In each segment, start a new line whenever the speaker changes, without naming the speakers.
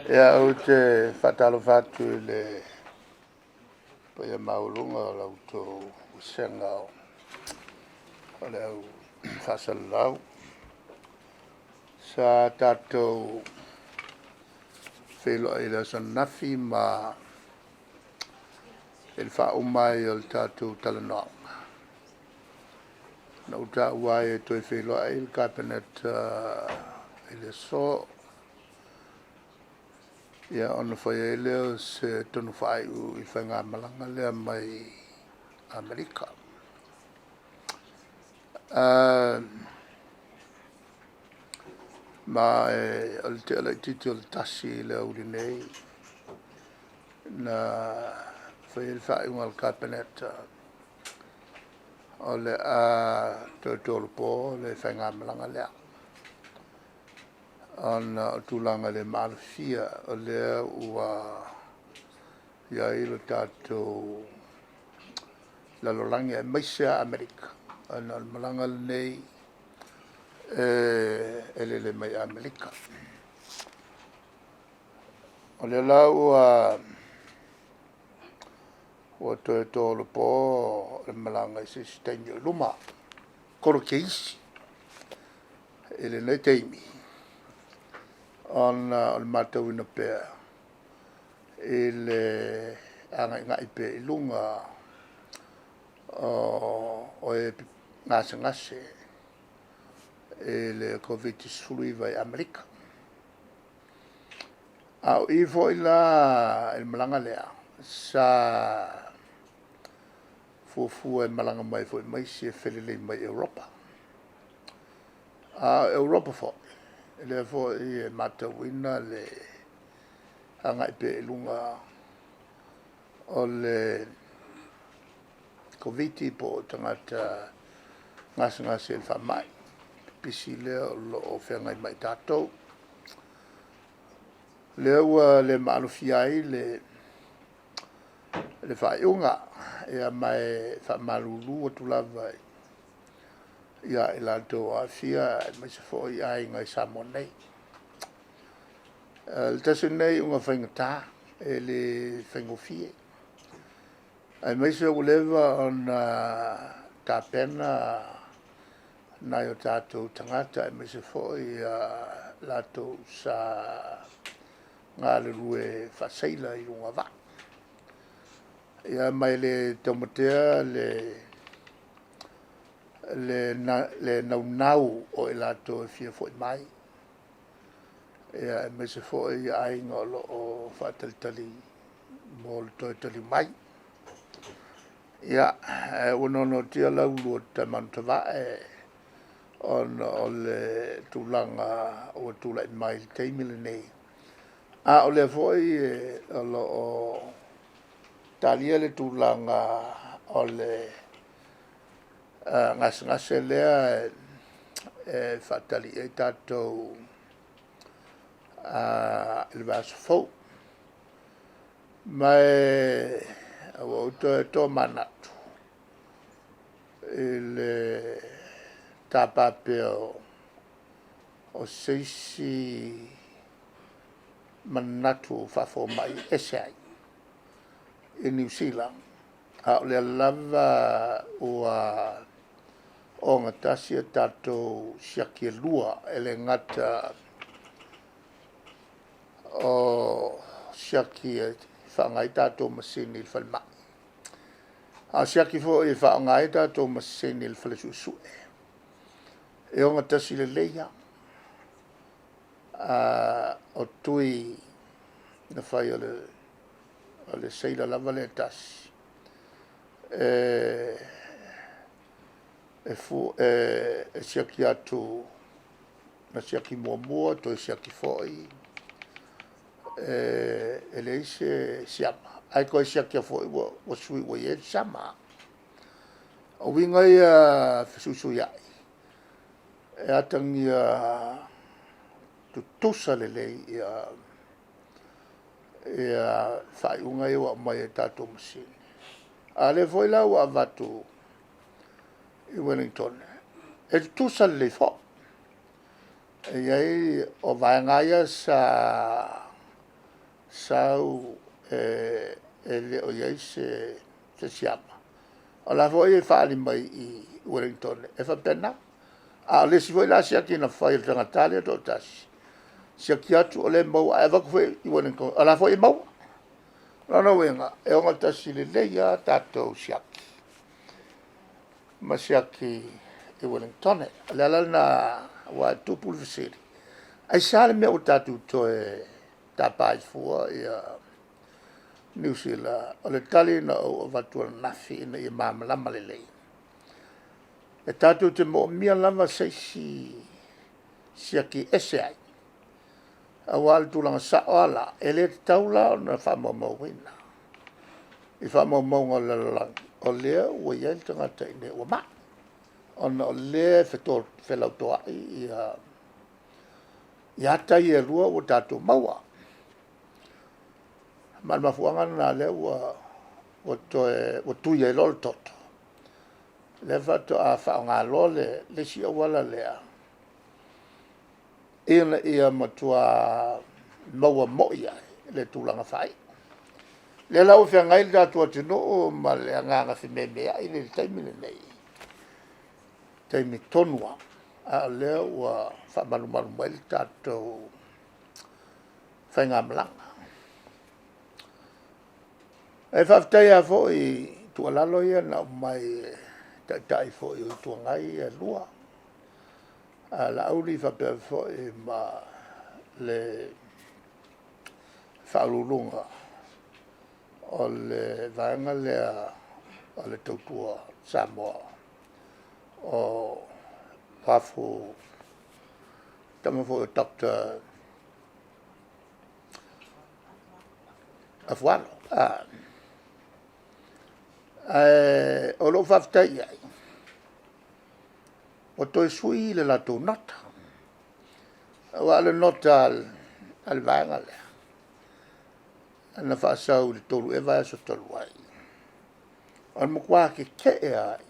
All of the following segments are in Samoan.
Ia, ou te faatalofa atu i le paia maualuga o la outou vasega o le au faasalalau. Sa tatou feiloai i le aso ananafi ma i le faauma ai o le tatou talanoaga, na ou taua ai e toe feiloai le Kapeneta i le aso, ia ona fai ai lea o se tonu faaiu i le faigamalaga lea mai Amerika. Ma o le tea laitiiti o le 1:00 i le aoauli nei na fai ai le faaiuga a le Kapeneta o le a toe tolopo le faigamalaga lea, ona o tulaga le maalofia o lea ua i ai le tatou lalolagi aemaise lava Amerika, ona o le malaga lenei e lele mai Amerika. O lea la ua toe tolopo le malaga i se isi taimi o i luma, kolokeisi i lenei taimi, ona o le matauina pea i le agaigai pea i luga o e gasegase i le Koviti-19 i Amerika. A o i foi la i le malaga lea, sa fuafua e malaga mai ai foi ma isi e felelei mai Europa. A o Europa foi, o lea foi e matauina le agai pea i luga o le Koviti po o tagata gasegase i le faamai pipisi lea o lo o feagai ma i tatou. O lea ua le maalofia ai le faaiuga, ia ma e faamalulu atu lava ia i latou o aafia aemaise foi aiga i Samoa nei. O le tasi lenei iuga faigata, e le faigofie, aemaise ua leva ona tapena nai o tatou tagata aemaise foi latou sa galulue faa-seila i luga o vaa. Ia ma e le taumatea le naunau o i latou e fia foi mai, aemaise foi aiga o lo o faatalitali mo le toe taliu mai. Ia, ae ua noanoatia laulu o Taemanutavae ona o le tulaga ua tulai mai i le taimi lenei, a o lea foi o lo o talia le tulaga o le gasegase lea e faatali i ai tatou i le vaiaso fou. Ma ua ou toe tomanatu i le tapa pea o se isi manatu faa-fomai e ese ai i Niu Sila, a o lea lava ua ogatasi a tatou siaki e lua, e le gata o siaki e faaaoga ai tatou masini i le falemai, a o siaki foi e faaaoga ai tatou masini i le fale suesue. E ogatasi lelei lava. O tui na fai e le seila lava lea e tasi, e siaki atu, na siaki muamua toe siaki foi, e leai se siama, ae toe siaki atu foi ua sui ua i ai le siama. O uiga ia fesuisuiai, e atagia tutusa lelei faaiuga ia ua aumai e tatou masini. A o lea foi la ua avatu i Ueligitone, e tutusa lelei foi. E i ai, o vaega lava ia sa sau e le o i ai se siama, o la foi e faaali mai i Ueligitone, e faapena. A o le isi foi la siaki na fai e le tagata lava lea e toatasi, siaki atu o lea e maua, ae avatu foi i Ueligitone o la foi e maua. O lona uiga, e ogatasi lelei lava tatou siaki ma siaki i Ueligitone. O le ala lena aua e tupu le fesili, aisea le mea ua tatou toe tapa ai fua Niu Sila? O le tali na ou avatu ananafi ina ia malamalama lelei, e tatou te moomia lava se isi siaki ese ai, aua o le tulaga sao lava la, e le tatau la ona faamaumauina i faamaumauga a le lalolagi o lea ua i ai le tagata i inei ua mai, ona o lea e felautoai ata ia e lua ua tatou maua. Ma o le mafuaaga lena o lea ua tui ai loa le toto, lea faatoa faaaoga loa le isi auala lea, ina ia matua maua moi ai le tulaga faaiu. O lea la ua feagai le tatou atunuu ma le agaga fememeai lea i le taimi lenei, taimi tonu lava a o lea ua faamalumalu mai le tatou faigamalaga. E faafetai lava foi i tuualalo ia na aumai e Taitai foi o Itu Agai ia e lua, a Laauli faapea foi ma le Faauluuluga o le Vaega lea o le Tautua Samoa o le tama foi o Dr. Afualo. Ae o lou faafetai i ai, ua toe sui le latou nota, aua o le nota a le vaega lea na faasau i le 3 ea le vaiaso talu ai, o le matua tetee lava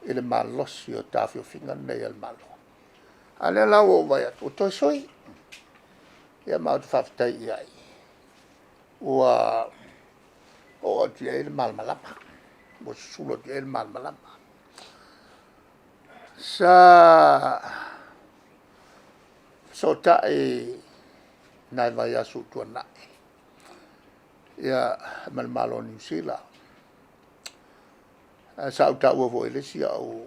i le malosi o taofiofiga nei a le Malo. A o lea la ua ou vaai atu ua toe sui, ia ma ou te faafetai i ai, ua oo atu i ai le malamalama, ua susulu atu i ai le malamalama. Sa fesootai i nai vaiaso ua tuanai ma le Malo o Niu Sila, ae sa ou taua foi i le isi au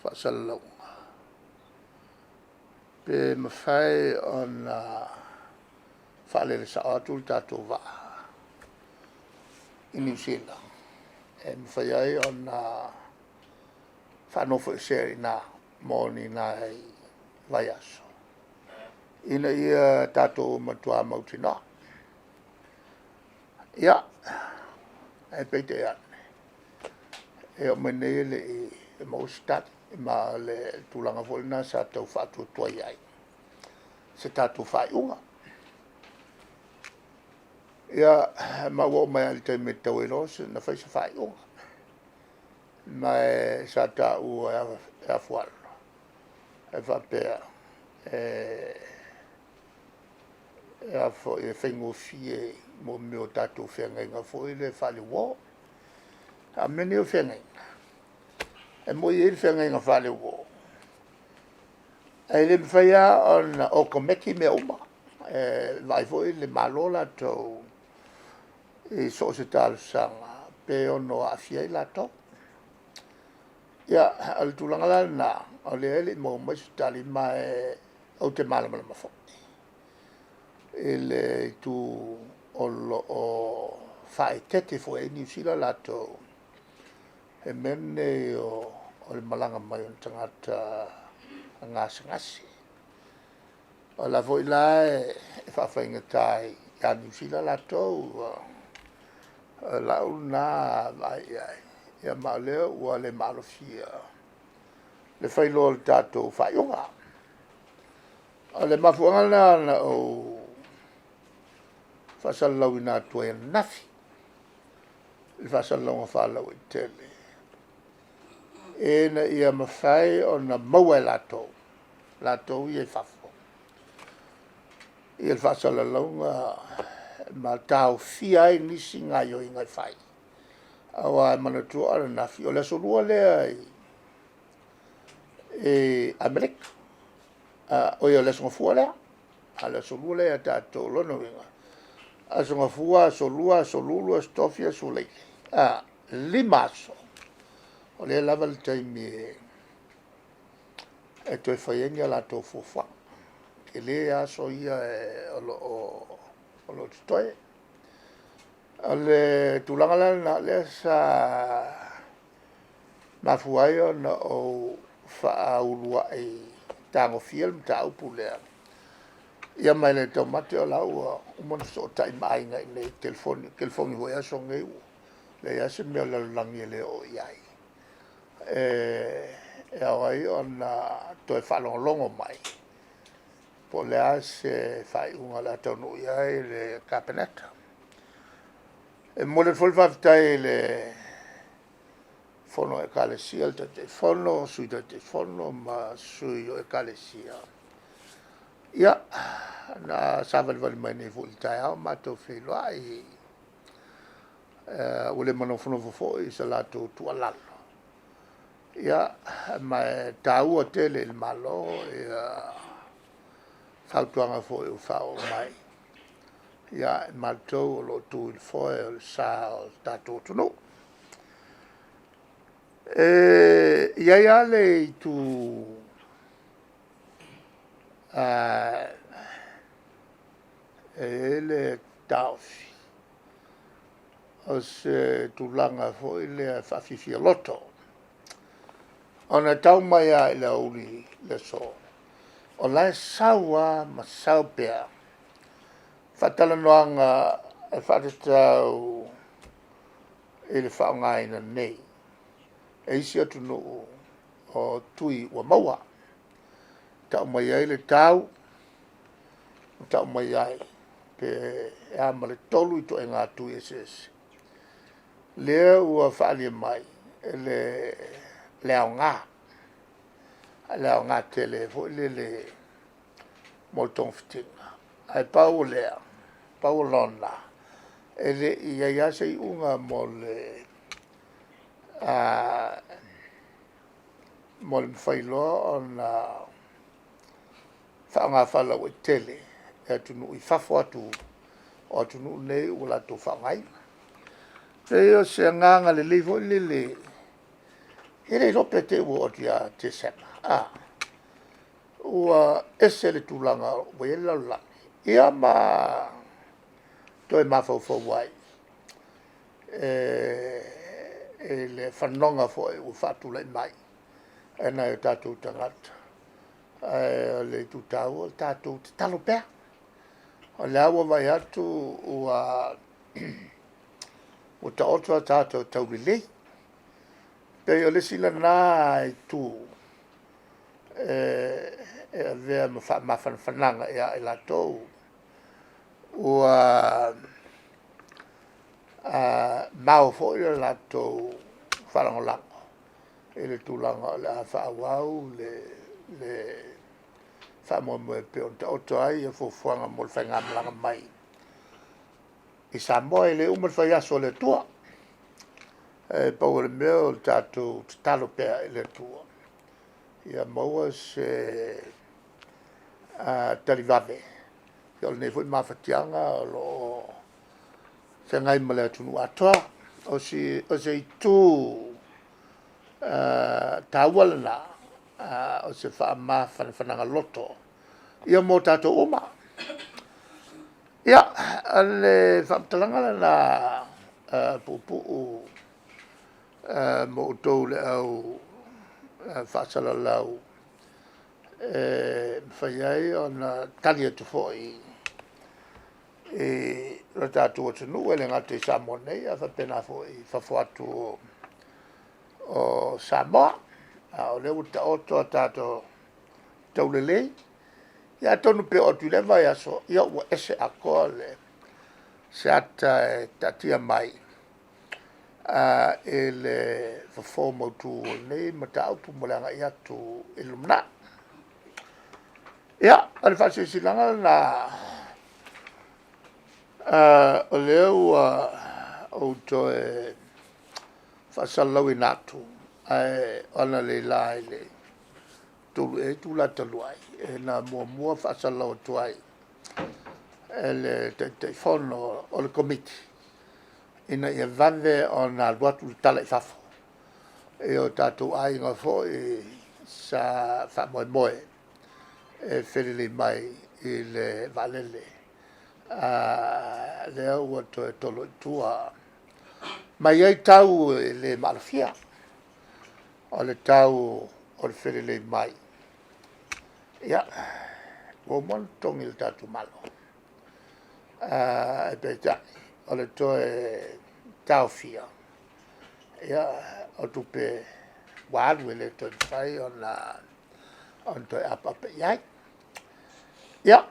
faasalalauga, pe mafai ona faalele sao atu le tatou vaa i Niu Sila e mafai ai ona faanofoesea i ina mo ni nai vaiaso, ina ia tatou matua mautinoa. Ia, ae peitai ane, e oo mai nei e le i maua se tali, ma o le tulaga foi lena sa tau faatuatuai ai se tatou faaiuga. Ia, ma ua oo mai lava i le taimi e tatau ai loa ona fai se faaiuga. Ma sa taua e Afualo e faapea, e faigofie mo mea o tatou feagaiga foi lea faale-uo. A o mea nei o feagaiga, e moni e i ai le feagaiga faale-uo, ae le mafai lava ona okomeki mea uma. E vaai foi le Malo latou i so o se talosaga pe ono aafia ai latou. Ia, o le tulaga la lena, o lea e le i maua mai se tali, ma ou te malamalama foi i le itu o lo o faaeteete foi i ai Niu Sila latou i mea nei o le malaga mai o tagata gasegase. O la foi la e faafaigata ai ia Niu Sila latou, o lau lena vaai i ai, ia ma o lea ua le maalofia le fai loa o le tatou faaiuga. O le mafuaaga lena na ou faasalalauina atu ai ananafi i le faasalalauga faalauaitele, ina ia mafai ona maua e latou, latou ia i fafo. le faasalalauga ma taofia ai nisi gaioiga e fai. Aua e manatua o ananafi o le Aso Lua lea i Amerika, oi o le Aso Gafua lea, a o le Aso Lua lea ia tatou. O lona uiga, Aso Gafua, Aso Lua, Aso Lulu, Aso Tofi, Aso Faraile, 5 aso, o lea e lava le taimi e toe fai ai ni a latou fuafuaga. E tele aso ia o lo o totoe. O le tulaga la lena o lea sa mafua ai ona ou faauluai tagofia le mataupu lea, ia ma e le taumate o la ua uma ona fesootai ma aiga i inei i telefoni. O telefoni foi i aso nei ua leai lava se mea o le lalolagi e le oo i ai, e ao ai ona toe faalogologo mai po o le a se faaiuga o le a taunuu i ai le Kapeneta. E momoli atu foi le faafetai i le Fono a Ekalesia, le Taitaifono, Sui Taitaifono ma sui o Ekalesia, ia, na savalivali mai nei foi i le taeao matou feiloai, ua le manofonofo foi i se latou tuualalo, ma e taua tele i le Malo fautuaga foi ua faaoo mai ia i matou o lo o tu i le foe o le sa o le tatou atunuu. E i ai lava le itu e i ai le taofi, o se tulaga foi lea e faafiafia loto, ona e tau mai lava i le aoauli i le aso, o la e sau lava ma sau pea faatalanoaga e faatatau i le faaaogaina nei e isi atunuu o tui ua maua, tau mai ai le tau, ma tau mai ai pe a ma le 3 ituaiga tui eseese, lea ua faaalia mai le aoga, le aoga tele foi lele mo le togafitiga. Ae pau o lea, pau o lona, e le i i ai lava se iuga mo le mafai loa ona faaaoga faalauaitele e atunuu i fafo atu o atunuu nei ua latou faaaogaina. E pei o se agaga lelei foi lele, e le iloa pe te i ua oo atu ia Tesema ua ese le tulaga ua i ai le lalolagi, ia ma toe mafaufau ai i le fanoga foi ua faatulai mai e nai o tatou tagata. Ae o le itu taua, tatou tatalo pea. O lea ua vaai atu ua taoto a tatou taulelei, e pei o le isi lena itu e avea ma faamafanafanaga ia i latou ua mao foi le latou faalagolago i le tulaga o le a faaauau le faamoemoe e pei ona taoto ai fuafuaga mo le faigamalaga mai i Samoa. E le uma le faiaso o le Atua, ae pau o le mea o le tatou tatalo pea i le Atua ia maua se tali vave o lenei foi mafatiaga o lo o feagai ma le atunuu atoa. O se itu taua lena o se faamafanafanaga loto mo tatou uma. Ia, o le faamatalaga lena puupuu mo outou le au faasalalau e mafai ai ona tali atu foi i lo tatou atunuu, e le gata i Samoa nei ae faapena foi i fafo atu o Samoa. A o lea ua taoto a tatou taulelei, ia atonu pe oo atu i lea vaiaso, ia ua ese atoa se ata e taatia mai i le fofo mautu o lenei mataupu mo le agai atu i le lumanai. Ia, o le faasilasilaga lenei. O lea ua ou toe faasalalauina atu, ae o analeila i le 3 ea itula talu ai, na muamua faasalalau atu ai e le Taitaifono o le Komiti, ina ia vave ona alu atu le tala i fafo i o tatou aiga foi sa faamoemoe e felelei mai i le vaalele lea ua toe tolo i tua. Ma e i ai tau e le maalofia, o le tau o le felelei mai, ia, ua uma ona totogi e le tatou Malo, ae peitai, o le toe taofia, ia, o tupe ua alu e le toe mafai ona toe apaapa i ai. Ia,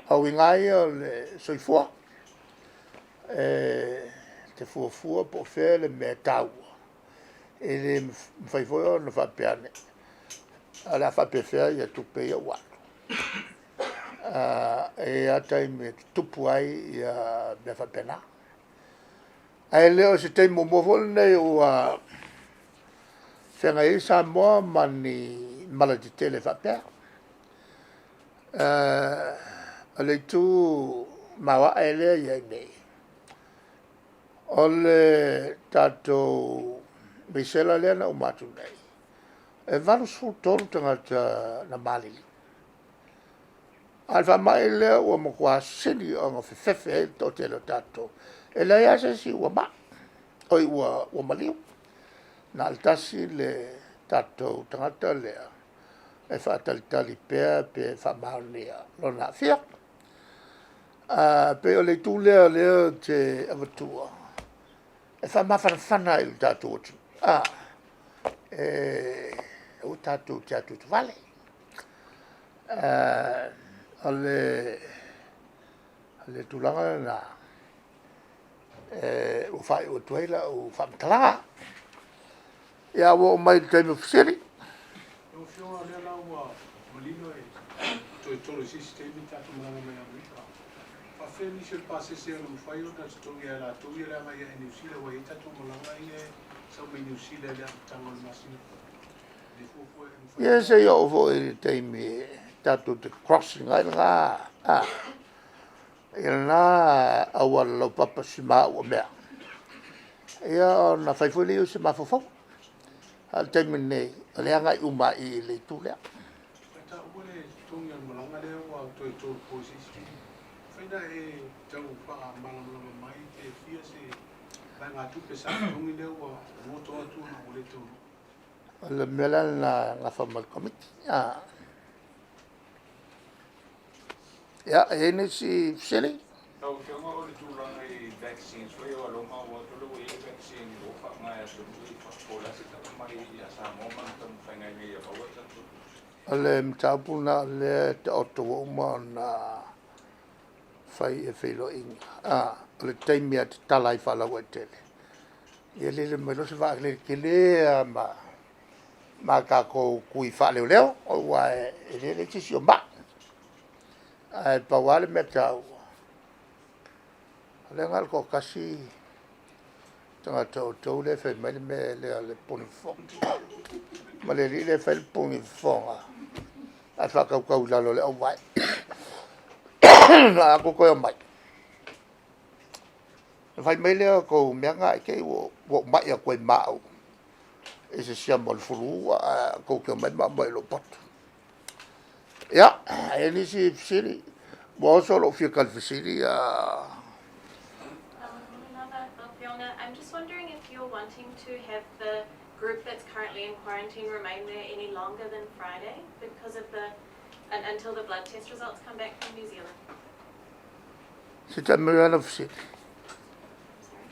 o uiga lava ia o le soifua, e te fuafua po o fea le mea e taua, e le mafai foi ona faapea ane, o le a faapefea tupe ia ua alu. E i ai lava taimi e tutupu ai mea faapena. Ae le o se taimi muamua foi lenei ua feagai ai Samoa ma ni mala tetele faapea. O le itu maoae lea e i ai nei, o le tatou misela lea na uma atu nei, e 83 tagata na maliliu. A o le faamai lea ua matua sili ona fefefe ai le toatele o tatou, e leai lava se isi ua maliu. Na o le tasi le tatou tagata lea e faatalitali pea pe faamaonia lona aafia. E pei o le itu lea o lea ou te avatua e faamafanafana ai i lo tatou atunuu, aua tatou te atu atu vale. O le tulaga lena ua faaiu atu ai lau faamatalaga. Ia ua oo mai i le taimi o fesili.
Lau Afioga o lea la ua manino e toe tolo i se isi taimi le tatou malaga mai Amerika. E faapefea nisi o le pasese e ono mafai ona totogi e latou ia le agai ae i Niu Sila aua e i ai tatou malaga ia e sau mai Niu Sila i le amataga o le masina fou. E fuafua e mafai
Ia se i oo foi i le taimi tatou te cross ina ai lena, lena auala laupapa sima mea, ia ona fai foi lea o se mafaufauga. A o le taimi nei, o lea e agai uma lava i i i le itu lea.
Ae taua le totogi o le malaga lea ua toe tolopo i se isi taimi. E mafai ona e tau faamalamalama mai pe fia se vaegatupe sa totogi lea ua goto atu ona ua le taunuu?
O le mea la lena e nafa ma le Komiti. Ia, e i ai nisi fesili?
Lau Afioga o le tulaga i vaccines foi ia aua o lea ua maua atu o lea ua i ai vaccine ua faaaoga e atunuu ia i fafo, po o le a se tala mai ia Samoa ma ana taumafaiga ina ia maua tatou dose?
O le mataupu lena o lea e taoto ua uma ona fai feiloaiga. O le taimi lava e tatala ai faalauaitele, ia lele mai loa se vaalele tele lava ma tatou tui faaleoleo, aua e leai se isi o mai. Ae pau lava le mea taua, o lea na o le toatasi le tagata o outou lea e fai mai le mea lea o le puni fofoga, ma le alii lea e fai le puni fofoga ae faatautau i lalo o le auvae. A outou toe omai, ona fai mai lea o tou mea na i te i ua ou mai atu ai ma au i se siama o le flu ae tou te omai ma aumai i lou potu. Ia, e i ai nisi fesili? Ua oso lou fia tali fesili a
I'm just wondering if you're wanting to have the group that's currently in quarantine remain there any longer than Friday because of the and until the blood test results come back from New Zealand.
Se taimi lau fesili.
Sorry.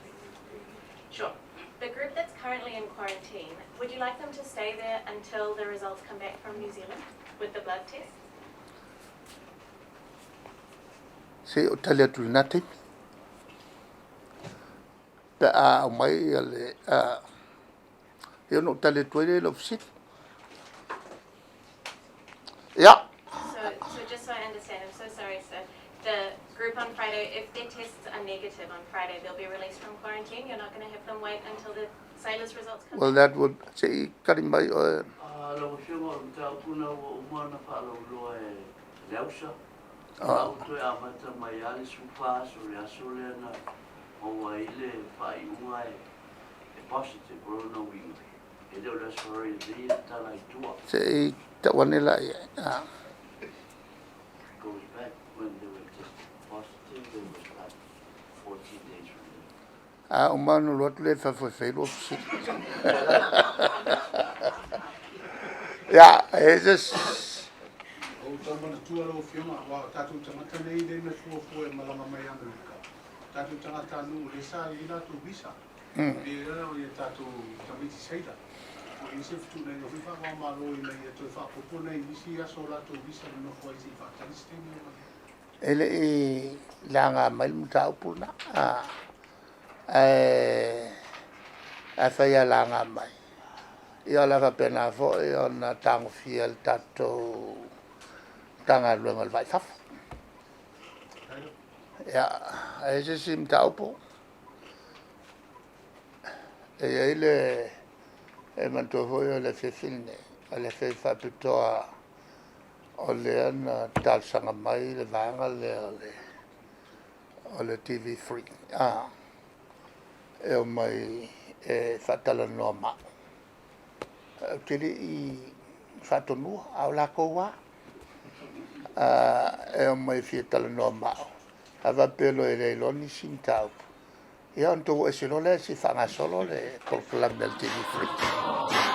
Sure. The group that's currently in quarantine, would you like them to stay there until the results come back from New Zealand with the blood test?
Se i ou tali atu i lena taimi. Pe a aumai le... ia ona ou tali atu ai lea i lau fesili. Ia.
So just so I understand, I'm so sorry, sir. The group on Friday, if their tests are negative on Friday, they'll be released from quarantine. You're not going to have them wait until the sailors' results come
Well,
back?
that would, se i kari mai oe.
Lau Afioga, o le mataupu lena ua uma ona faalauiloa e le ausa. A ua toe amata mai lava le 14 aso i le aso lea na maua ai le faaiuga e positive. O lona uiga, e le o le Aso Faraile nei e tatala ai tua.
Se i tau ane la i ai. Ah.
Goes back when they were tested positive, it was like 14 days from then.
A uma ona alu atu lea i fafo e fai lua fesili. Ia, e se
Ua ou tau manatua lau Afioga, aua o tatou tagata nei lea na fuafua e malaga mai Amerika, o tatou tagatanuu lea sa i ai latou visa, pei la o tatou tamaiti seila. Ua i ai se fetuunaiga foi faava-o-Malo ina ia toe faaopoopo nai nisi aso o latou visa e nonofo ai se i faatali se taimi o mai ai.
E le i laga mai le mataupu lena, ae afai e laga mai, ia o le a faapena foi ona tagofia e le tatou Matagaluega o le Va i Fafo. Ia, e i ai se isi mataupu? E i ai le... E manatua foi o le afiafi lenei, o le afiafi faapitoa o lea na talosaga mai le vaega lea o le TV3 e omai e faatalanoa ma au. Ae ou te le i faatonuina, a o latou lava e omai e fia talanoa ma au. A faapea loa e le iloa nisi mataupu, ia ona outou o ese loa lea se i faagasolo le polokalame a le TV3.